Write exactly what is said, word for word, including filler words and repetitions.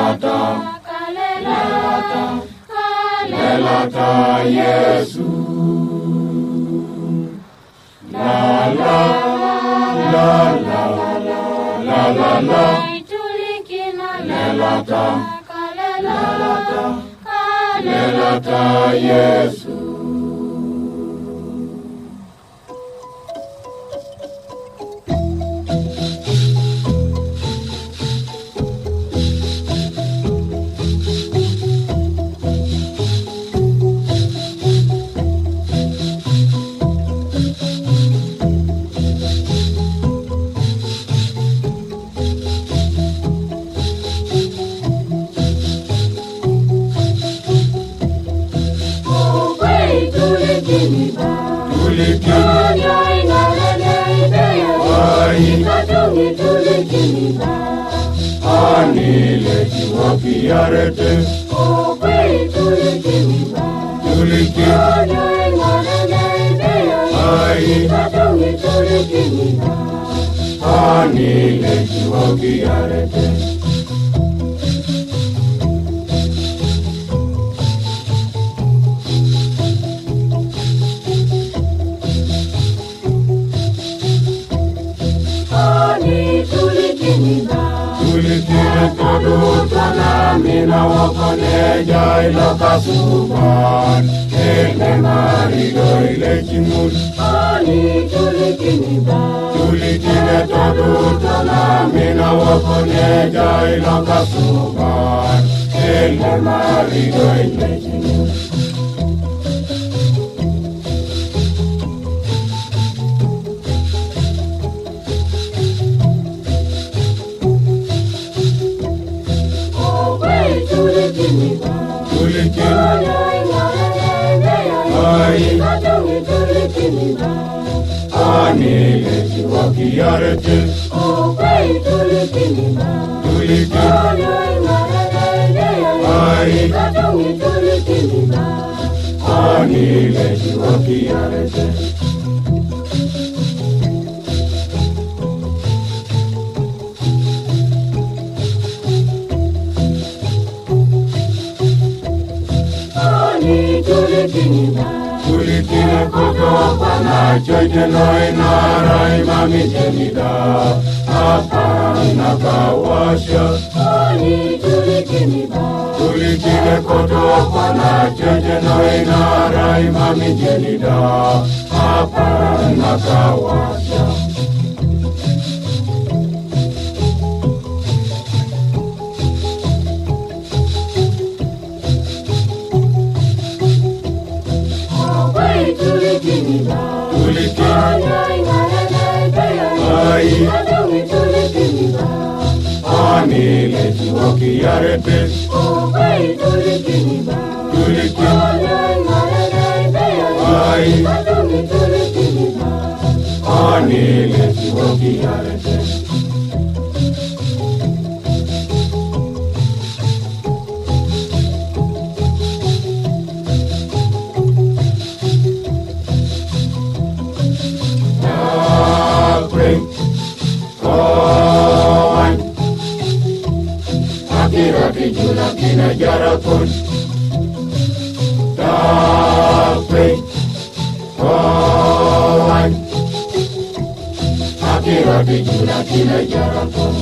Lelata, lelata, Yesu. La, la, la, la, la, la, la. Lelata, lelata, lelata, Yesu. Tulikini. Ai. Ani le jiwo ki yarete. Tulikini. Ai. Ani le jiwo ki yarete. Ani tulikini ba. Tulikini kodu twana mina wokone jai loka suban. Ele mari doi le chimul. Ani tulikini ba. Tulikini kodu twana mina wokone jai loka suban. Ele mari doi le chimul. Tulikini. Ai. Ani le jiwo ki yarete. Tulikini. Ai. Ani le jiwo ki yarete. Tulikini koto pana choite noi narai mami jenida. Apa na kawasha. Tulikini koto pana choite noi narai mami jenida. Apa na kawasha. Tulikini. Ai. Ani le jiwo ki yarete. Tulikini. Ai. Ani le jiwo ki yarete. Akwe. Kowan. Akirati jula kina jarakon. Takwe. Kowan. Akirati jula kina jarakon.